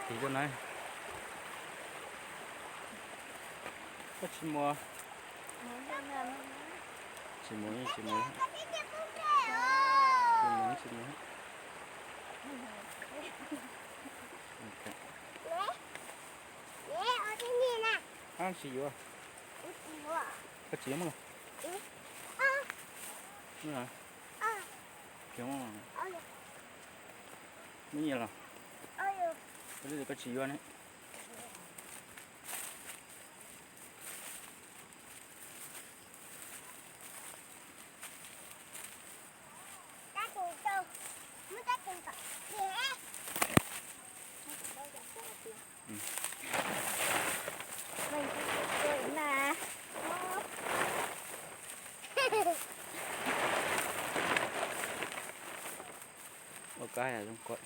Tig tuaj na. Koj tsis mus? Tsis mus, tsis mus. Tsis mus, tsis mus. Ab, tsis yuav. Koj tsis yuav muaj los? Muaj nyiaj los? Koj tsis yuav ne. Ua kab zoo kawg.